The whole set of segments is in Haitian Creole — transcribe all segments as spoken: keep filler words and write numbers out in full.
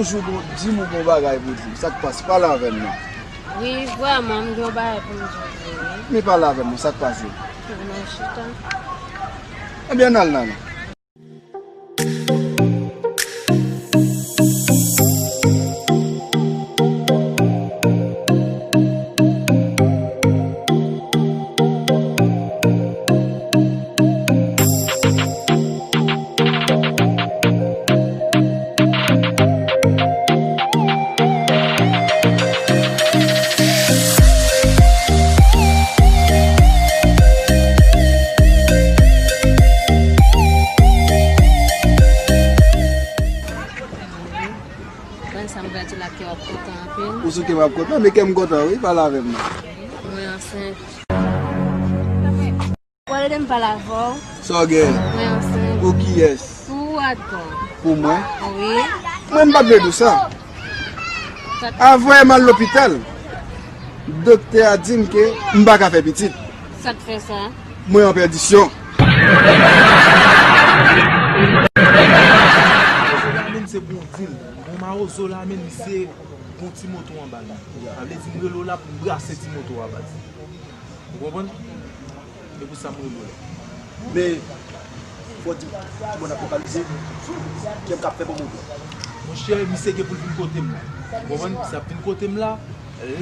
Toujou gon, di m ou gon bagay pou di m. Sa k pase? Pale avè m non. Wi, vrèman, m gen yon bagay pou m di w vre, wi. Men pale avè m non, sa k pase? Nan chita. Ebyen, n al nan. Konn sa m pral di la, kè w ap kontan anpil. Ou sou kè m ap kontan, men kè m kontan wi, pale avè m non. Mwen ansent. Ou pral ede m pale avè w? Sa w gen? Mwen ansent. Pou kiyès? Pou ou, Advan. Pou mwen? Wi. Mwen m pa t vle di w sa. Sa t- Avan m al lopital, doktè a di m ke m pa ka fè pitit. Sa t fè sa? Mwen an pèdisyon. Zola menm se bon dil. Bon mawozo la menm se bon ti moto anba li. Sa vle di m rele w la pou m brase ti moto a baz. Ou konprann? E pou sa m rele w la. Men, fò w di m kòman n ap lokalize, kiyès k ap fè bon moto. Monchè, misye gen pou l vin kote m la. Ou konprann? Misye ap vin kote m la.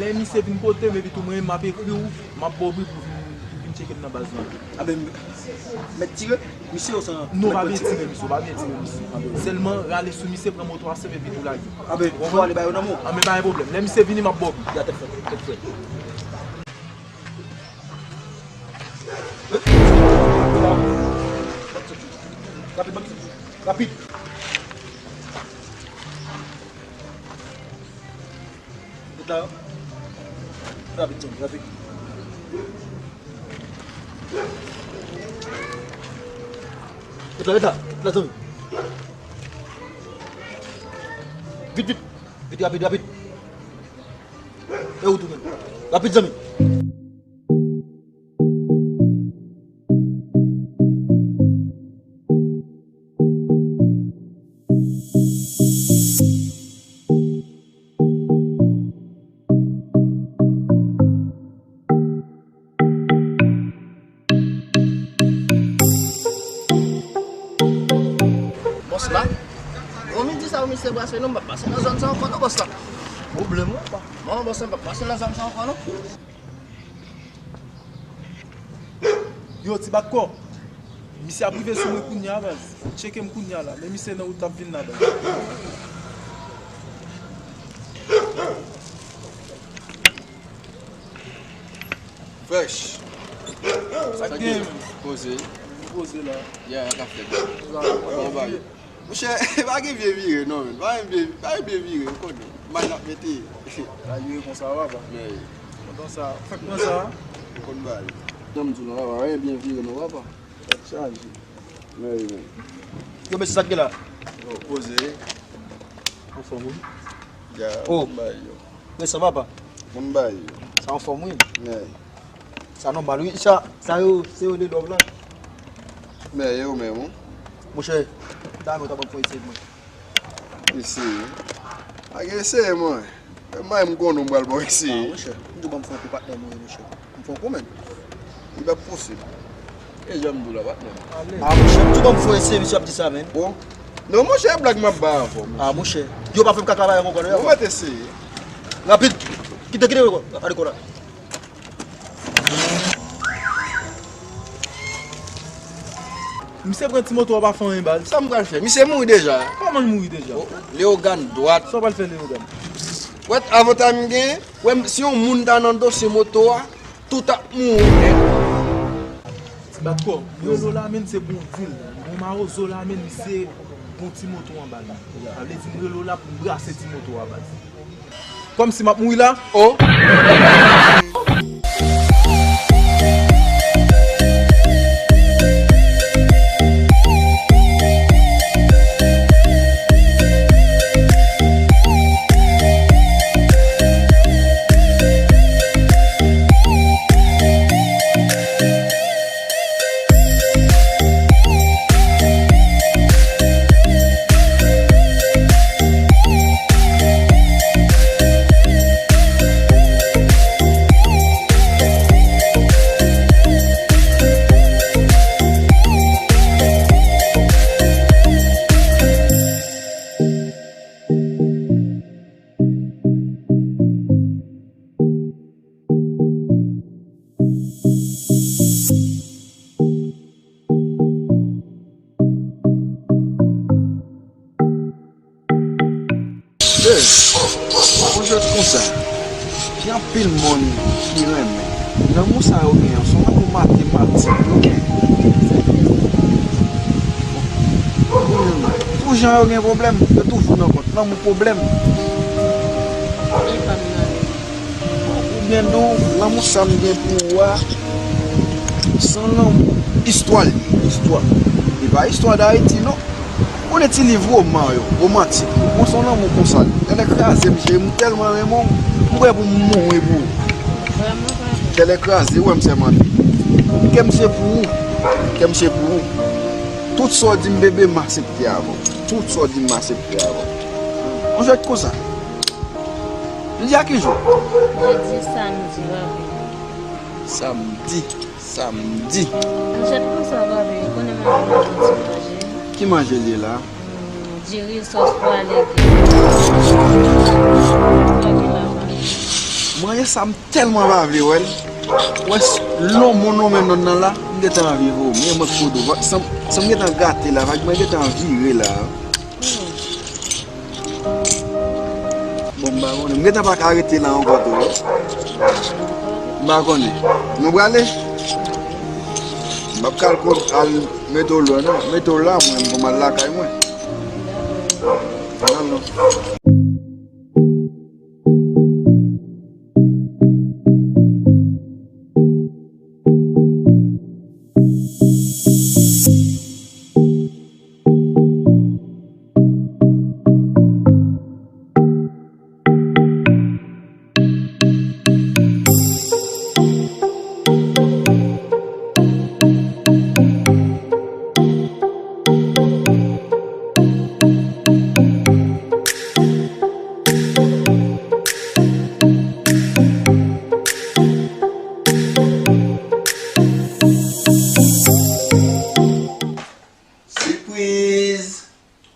Lè misye vin kote m, epi tou mwen menm m ap ekri w, m ap ba w bri pou vin, pou vin tcheke m nan baz lan. A ben, mèt tire misye ou san... Non, pa byen tire misye, pa byen tire misye. Sèlman rale sou misye, pran moto a senp epi tou lage. A ben, fò ale ba yo nan men w. A men pa gen pwoblèm. Lè misye vini, m ap ba w bri. Ya, tèt frèt. Tèt frèt. Rapid, rapid, rapid. Ret la. Rapid, John, rapid. Ret la, ret la, ret la, zanmi. Vit, vit. Vit, rapid, rapid. E ou tou menm? Rapid, zanmi. Bòs la? Bon, midi sa, misye brase non, m p ap pase nan zòn sa ankò non, bòs la. Pwoblèm, wi, pa. Non, bòs la, m p ap pase nan zòn sa ankò non. Yo, ti bat kò. Misye ap rive sou mwen kounya, baz. Tcheke m kounya la. Men misye nan wout l ap vin la, baz. Fresh. Sa k gen, men? Poze. M poze la. Ya, ka fèt. Bon bagay. Monchè, pa gen vye vire non, men. Pa gen vye, pa gen vye vire, ou konnen. Mal n ap mete. Sa vire konsa, papa. Men. Kontan sa. Fèk pran sa. Ou konn bagay. Non, m di w non, papa. Pa gen vye vire non, papa. Tèt chaje. Men, men. Yo, mesye, sa k gen la? Yo, poze. Anfòm, wi. Ya, oh. Konn bagay yo. Men sa va pa? Konn bagay yo. Sa anfòm, wi. Men. Sa nòmal, wi. Sa, sa yo, se yo de lòv la. Men yo menm, wi. Monchè, ta mwen ta ban m fon eseye mwen. Eseye? Pa gen eseye, mwen. Mwen, m konnen m pral ba w eseye. Ah, monchè. M di w ban m fon kou patnè mwen, monchè. M fon kou, men. Li p ap posib. E jan m di w la, patnè. Ah, monchè, m di w ban m fon eseye, misye ap di sa, men. Bon. Non, monchè, e blag m ap bay avè w, monchè. Ah, monchè. Yo pa fè m kaka bagay ankò, non. Ou mèt eseye. Rapid. Kite, kite, ale kò la. Misye pran ti moto a, pa fè anyen, baz. Sa m pral fè? Misye mouri deja. Kòman l mouri deja? O, Leyogàn dwat. Sa w pral fè Leyogàn? Wè, avantay m gen, wè, si yon moun ta nan dosye moto a, tout ap mouri nèt. Ti bat kò, m rele w la, men se bon dil. Bon mawozo la, men misye bon ti moto anba li. Sa vle di m rele w la pou m brase ti moto a, baz. Kòmsi m ap mouri la? Oh! Monchè, konsa, gen anpil moun ki renmen. Lanmou sa yo gen an, se yon lanmou matematik yo gen. Tout jan yo gen pwoblèm, yo toujou nan kont. Lanmou pwoblèm. Ou byen di w, lanmou sa m gen pou ou a, se yon lanmou istwa l ye, istwa. E pa istwa Dayiti, non. Ou konnen ti liv woman yo, womantik yo. Bon, se yon lanmou konsa l ye. Tèlè kraze m, cheri, m tèlman renmen w, m prè pou m mouri pou ou. Tèlè kraze, ou wè m sèmante. Kè m se pou ou. Kè m se pou ou. Tout sa w di m, bebe, m aksepte avè w. Tout sa w di m, m aksepte avè w. Yon jwèt konsa. Jodi a ki jou? Jodi, samdi, papi. Samdi, samdi. Jwèt konsa, papi, ou konnen m ap manje ti manje. Ki manje l ye la? Hmm, diri sòs pwa legi. Manje sa m tèlman pa vle wè l. Wè s-, lonmon nonmen nonm nan la, m gentan anvi vomi, mwen k kodo. San, san m gentan gate la, vag mwen gentan vire la. Bon, m pa konnen. M gentan pa ka rete la ankò tou, wi. M pa konnen. Nou prale? M ap kal kont al mete w lò, non. Mete w la, mwen, pou m al lakay mwen. Nan, non. Sipriz!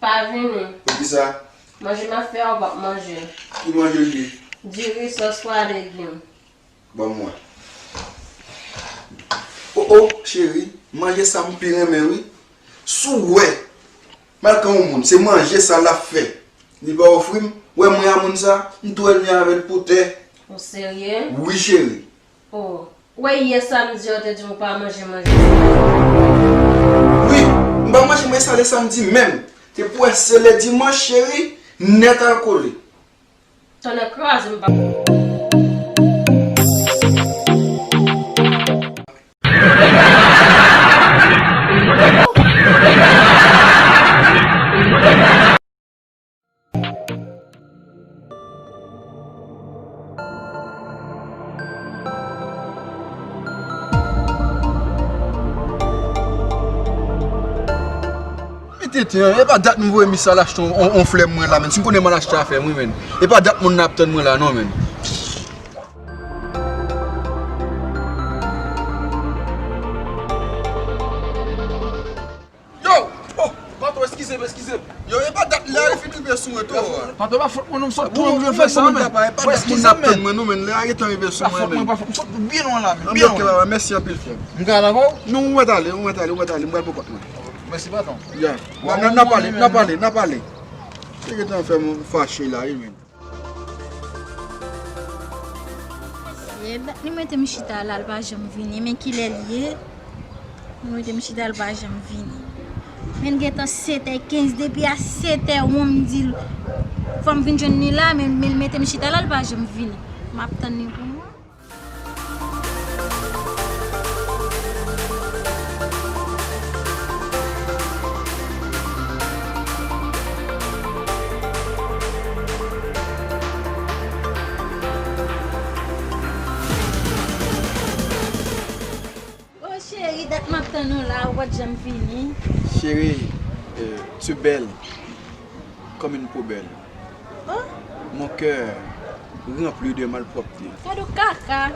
Pa vini. Poukisa? Manje m ap fè a, ou p ap manje. Ki manje l ye? Diri sòs pwa legim. Ban m wè. O, o, cheri, manje sa m pi renmen, wi. Si w wè, m al kan yon moun, se manje sa l ap fè. Li pa ofri m, wè mwen a moun sa, m tou ènmi avè l pou tè. Ou serye? Wi, cheri. O, wè yè samdi a w te di m ou pa manje manje sa. Wi, m pa manje manje sa le samdi menm. Te pou wè se le dimanch, cheri, nèt al kole. Tonnè kraze m pa. Mete ten, e pa dat m voye misye al achte on, on, on flè mwen la, menn. Si m konnen m al achte afè m, wi, menn. E pa dat moun nan ap tann mwen la, non, menn. Yo! Oh! Patwon, eskize m, eskize m. Yo, e pa dat la, li fin rive sou mwen tou. Patwon, pa fòt mwen non, m sot tou, m vle fè sa, men. E pa dat moun nan ap tann mwen non, men. Lè a gentan rive sou mwen, men. Pa fòt mwen, pa fòt. M sot byen lwen la, men. Byen lwen. Mèsi anpil, frè m. M ka al avè w? Non, ou mèt ale, ou mèt ale, ou mèt ale. M pral pou kont mwen. Mèsi, patwon. Ya. N a pale, n a pale, n a pale. Se gentan fè m fache la, wi, men. E, dat li mete m chita la, l pa janm vini. Men kilè l ye? Li mete m chita, l pa janm vini. Men gentan sèt è kenz, depi a sèt è wen m di l fò m vin jwenn li la, men, men l mete m chita la, l pa janm vini. M ap tann li pou mwen. Oh, cheri, dat m ap tann ou la, ou pa t janm vini. Chérie, euh, tu es belle comme une poubelle. Oh. Mon cœur rempli de malpropreté. Fadou kaka.